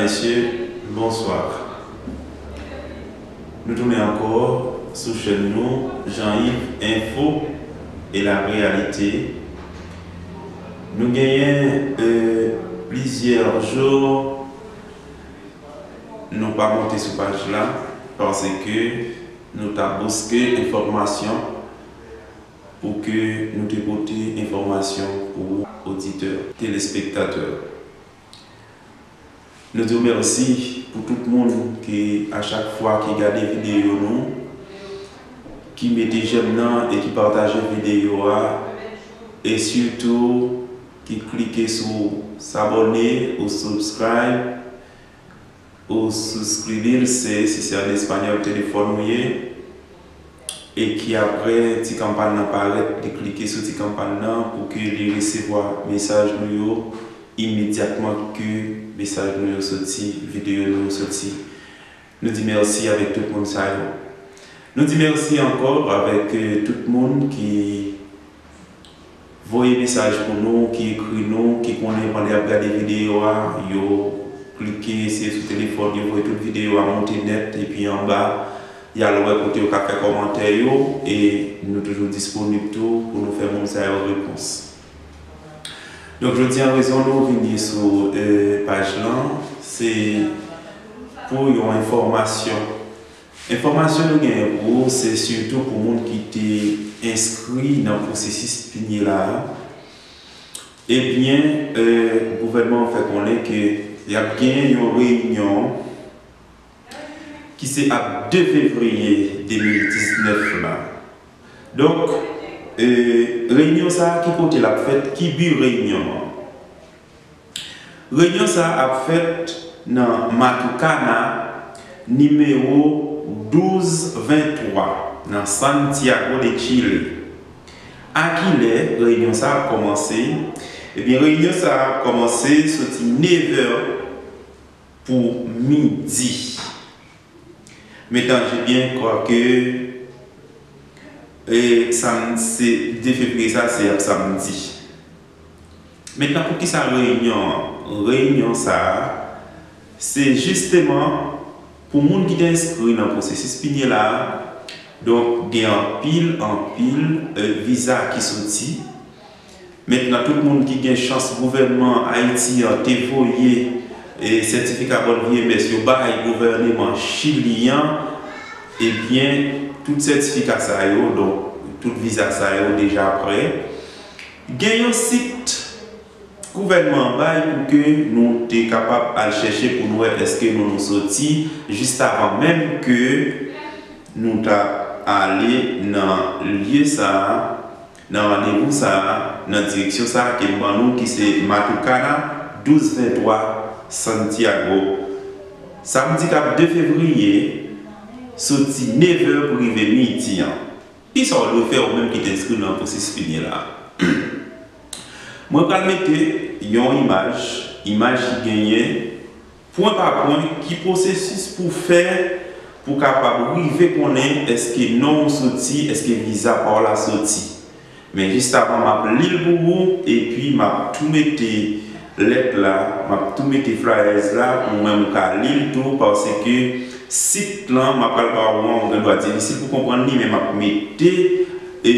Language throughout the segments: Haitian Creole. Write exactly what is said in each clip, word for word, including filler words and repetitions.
Mesye, bonswa. Nou tounen ankò sou chèn nou, Jean-Yves Info et la Réalité. Nou genyen, euh, plizyè jou nou pa monte sou paj la, paske nou t ap bouske enfòmasyon pou ke nou te pote enfòmasyon pou oditè, telespektatè. Nou di w mèsi pou tout moun ki, a chak fwa, ki gade videyo nou, ki mete j'aime nan e ki pataje videyo a, e sitou ki klike sou s'abonner ou subscribe ou suscribirse, si se an espanyòl telefòn ou ye, e ki apre ti kanpàn nan parèt, li klike sou ti kanpàn nan pou ke li resevwa mesaj nou yo imedyatman ke mesaj nou yo soti, videyo nou yo soti. Nou di mèsi avèk tout moun sa yo. Nou di mèsi ankò avèk, euh, tout moun ki voye mesaj pou nou, ki ekri nou, ki konnen pandan y ap gade videyo a, yo klike, se sou telefòn, yo voye tout videyo a monte nèt, epi anba, y al wè kote yo ka fè kòmantè yo, e nou toujou disponib tou pou nou fè moun sa yo repons. Donk, jodi a, rezon nou vini sou, euh, paj lan, se pou yon enfòmasyon. Enfòmasyon nou genyen pou ou, se sitou pou moun ki te enskri nan pwosesis pinye la a. Ebyen, euh, gouvènman an fè konnen ke y ap genyen yon reyinyon ki se ap de fevriye de mil diznèf la. Donk, euh, reyinyon sa a, ki kote l ap fèt, ki bi reyinyon an? Reyinyon sa a ap fèt nan Matucana, nimewo douz ventwa, nan Santiago de Chile. A kilè reyinyon sa a ap kòmanse? Ebyen, reyinyon sa a ap kòmanse soti nevè pou midi. Men tande byen, kwake, e, samdi, se de fevriye sa, se ap samdi. Mentnan, poukisa reyinyon an? Reyinyon sa a, se jisteman pou moun ki te enskri nan pwosesis pinye la a. Donk, gen anpil, anpil, e, viza ki soti. Mentnan, tout moun ki gen chans gouvènman Ayiti an te voye, e, sètifika bòn V M S yo bay gouvèneman Chili an, ebyen, tout sètifika sa yo, donk, tout viza sa yo deja prè. Gen yon sit gouvènman an bay pou ke nou te kapab al chèche pou nou wè èske nou, nou soti jis avan menm ke nou ta ale nan lye sa a, nan randevou sa a, nan direksyon sa a ke m ban nou, ki se Matucana, douz ventwa, Santiago. Samdi k ap de fevriye, soti nevè pou rive midi an. Kisa w dwe fè, ou menm ki te enskri nan pwosesis pinye la a? Mwen pral mete yon imaj, imaj ki genyen pwen pa pwen, ki pwosesis pou fè pou kapab rive konnen èske non w soti, èske viza pa w la soti. Men jis avan m ap li l pou ou, epi m ap tou mete lèt la, m ap tou mete flyers la, pou ou menm ou ka li l tou, paske sit lan, m ap pral ba ou an, ou gen dwa difisil pou konprann li, men m ap mete, e,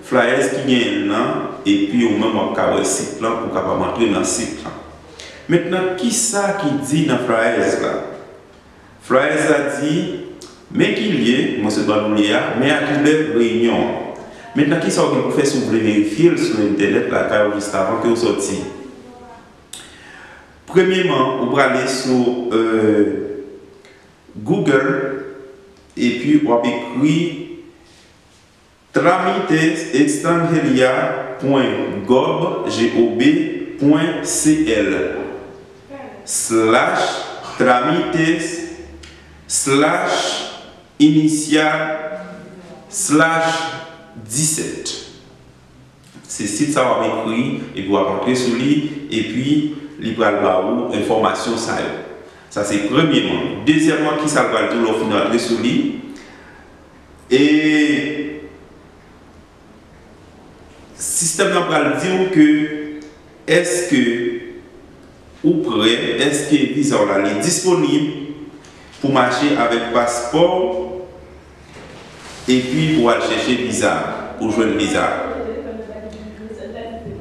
flyers ki genyen l lan, epi ou menm w ap ka wè sit lan, pou w kapab antre nan sit lan. Mentnan, kisa ki di nan flyers la? Flyers la di, men ki lye, mwen sot ban nou lye a, men a kilè reyinyon an. Mentnan, kisa w gen pou fè si w vle verifye l sou entènèt lakay ou jis avan ke w sòti? Premyeman, ou prale sou, euh, Google, epi w ap ekri trámitesextranjería.gob, G O B, pwen C L, slash trámites, slash iniciar, slash disèt. Se sit sa w ap ekri, epi w ap antre sou li, epi li pral ba ou enfòmasyon sa yo. Sa se premyeman. Dezyèmman, kisa l pral di w lè w fin antre sou li? E sistèm nan pral di w ke èske Ou prè? Èske viza w la li disponib pou mache avèk paspò w epi pou w al chèche viza, pou jwenn viza?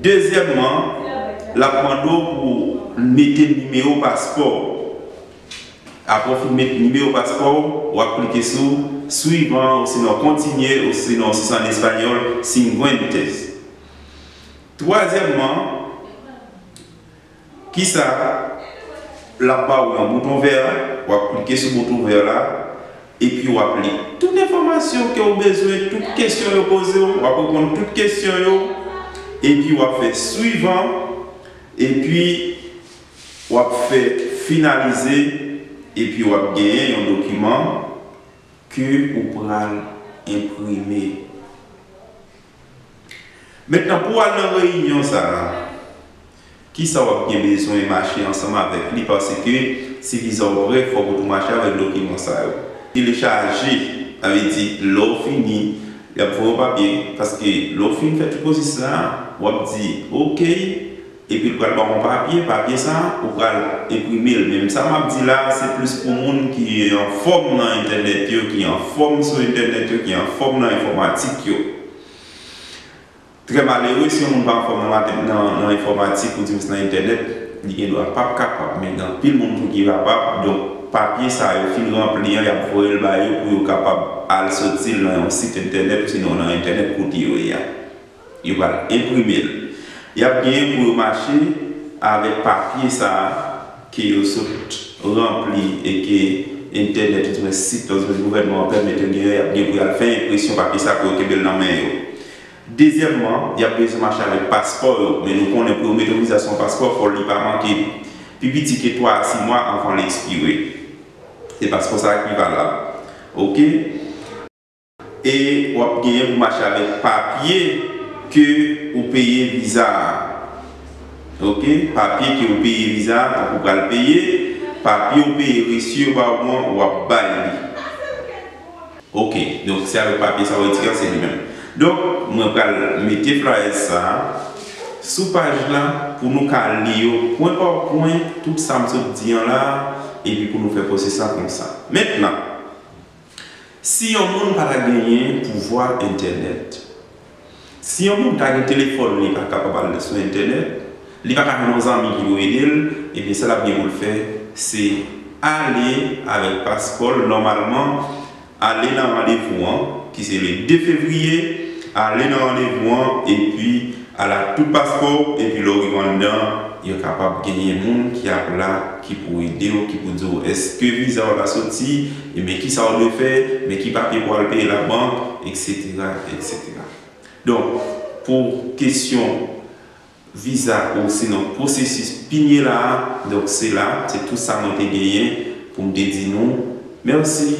Dezyèmman, l ap mande w pou w mete nimewo paspò w. Apre w fin met nimewo paspò w, w ap klike sou suivant, osinon kontinye, osinon si se an espanyòl, siguientes. Twazyèmman, kisa l ap ba w? Yon bouton vè, w ap klike sou bouton vè la, epi w ap li tout enfòmasyon ke w bezwen, tout kesyon yo poze w, w ap reponn tout kesyon yo, epi w ap fè suivant, epi w ap fè finalize, epi w ap genyen yon dokiman ke ou pral enprime. Mentnan, pou w al nan reyinyon sa a, kisa w ap gen bezwen mache ansanm avèk li? Paske si viza w prè, fòk ou tou mache avèk dokiman sa yo. Telechaje, sa vle di, lè w fini, y ap voye w papye, paske lè w fin fè tout pwosesis la, w ap di, "Oke," epi l pral ba w yon papye, papye sa, ou pral enprime l. Men sa m ap di la, se plis pou moun ki anfòm nan entènèt yo, ki anfòm sou entènèt yo, ki anfòm nan enfòmatik yo. Trè malere, si yon moun pa anfòm nan, nan, nan enfòmatik ou di nan entènèt, li gen dwa p ap kapab, men gen anpil moun tou ki kapab. Donk, papye sa yo fin ranpli an, y ap voye l ba yo pou yo kapab al soti l nan yon sit entènèt, osinon nan entènèt kote yo ye a. Yo pral enprime l. Y ap genyen pou yo mache avèk papye sa a ke yo sot ranpli e ke entènèt, oubyen sit, oubyen gouvènman an pèmèt yo genyen, y ap gen pou y al fè enpresyon papye sa a pou yo kenbe l nan men yo. Dezyèmman, y ap bezwen mache avèk paspò yo, men nou konnen pou yo mete yon viza sou yon paspò, fò li pa manke pi piti ke twa a sis mwa anvan l ekspire. Se paspò sa a ki valab. Oke? E w ap genyen pou mache avèk papye ke ou peye viza a. Oke? Papye ke ou peye viza a, tankou w pral peye, papye ou peye resi yo ba w an, w ap bay li. Oke, donk se avèk papye sa w retire an, se li menm. Donk, mwen pral mete flyers sa a sou paj la pou nou ka li yo pwen pa pwen, tout sa m sot di an la, epi pou nou fè pwosesis la konsa. Mentnan, si yon moun pa ta genyen pouvwa entènèt, si yon moun ta gen telefòn, li pa kapab al sou entènèt, li pa ka jwenn yon zanmi ki pou ede l, ebyen, sa l ap gen pou l fè, se ale avèk paspò l nòmalman, ale nan randevou an, ki se le de fevriye, ale nan randevou an, epi al ak tout paspò w, epi lè w rive anndan, yo kapab genyen moun ki ap la, ki pou ede w, ki pou di w èske viza w la soti, e men kisa w dwe fè, men ki papye pou w al peye labank, etsetera, etsetera. Donk, pou kesyon viza osinon pwosesis pinye la a, donk se la, se tout sa mwen te genyen pou m te di nou. Mèsi,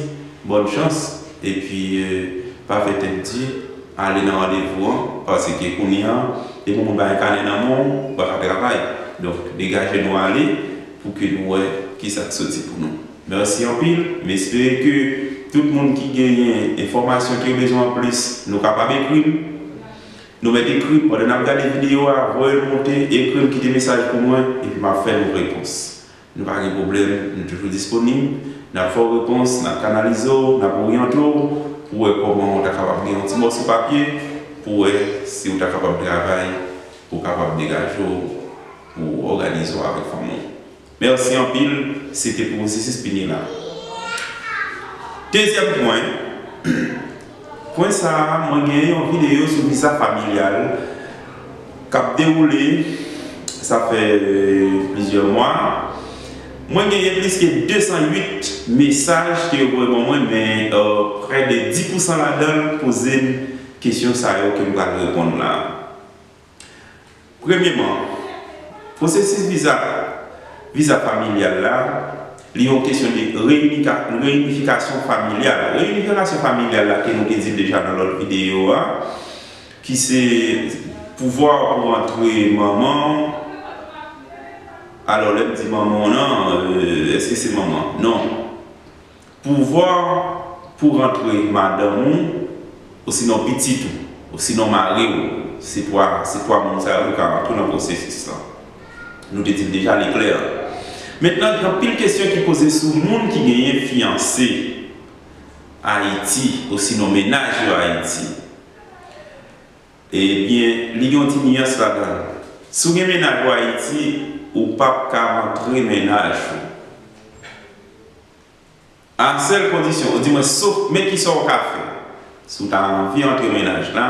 bòn chans, epi, euh, pa fè tèt di, ale nan randevou an, paske kounye a, depi yon moun pa gen kanè nan men w, ou pa ka travay. Donk, degaje nou ale pou ke nou wè kisa k soti pou nou. Mèsi anpil, m espere ke tout moun ki genyen enfòmasyon ke yo bezwen anplis, nou kapab ekri m. Nou mèt ekri m pandan n ap gade videyo a, voye l monte, ekri m, kite mesaj pou mwen, epi m ap fè nou repons. Nou pa gen pwoblèm, nou toujou disponib, n ap fè w repons, n ap kanalize w, n ap oryante w, pou wè kòman w ta kapab gen yon ti mòso papye, pou wè si w ta kapab travay, pou w kapab degaje w, pou w òganize w avèk fanmi w. Mèsi anpil, se te pwosesis pinye la. Dezyèm pwen, pwen sa a, mwen gen yon videyo sou viza familyal k ap dewoule, sa fè, euh, plizyè mwa. Mwen genyen plis ke de san uit mesaj ke yo voye ban mwen, men, euh, prè de dis pousan ladan l poze m kesyon sa yo ke m pral reponn la. Premyeman, pwosesis viza, viza familyal la, li yon kesyon de reyinifika-, reyinifikasyon familyal. Reyinifikasyon familyal la, ke nou te di l deja nan lòt videyo a, ki se pouvwa pou rantre manman w. Alò, lè m di manman w nan, euh, èske se manman? Non. Pouvwa pou rantre madanm ou, osinon pitit ou, osinon mari w, se twa, se twa moun sa yo ki ka rantre nan pwosesis lan. Nou te di l deja, li klè. Mentnan, gen anpil kesyon ki poze sou moun ki genyen fiyanse Ayiti, osinon mennaj yo Ayiti. Ebyen, li gen yon ti nyans ladan l. Si w gen mennaj ou Ayiti, ou p ap ka rantre mennaj ou. A sèl kondisyon, ou di mwen, sof, men kisa w ka fè. Si w ta anvi antre mennaj la,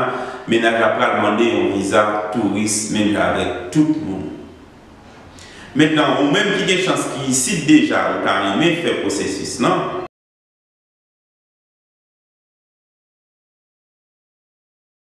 mennaj la pral mande yon viza touris menm jan avèk tout moun. Mentnan, ou menm ki gen chans ki isit deja, ou ta renmen fè pwosesis lan,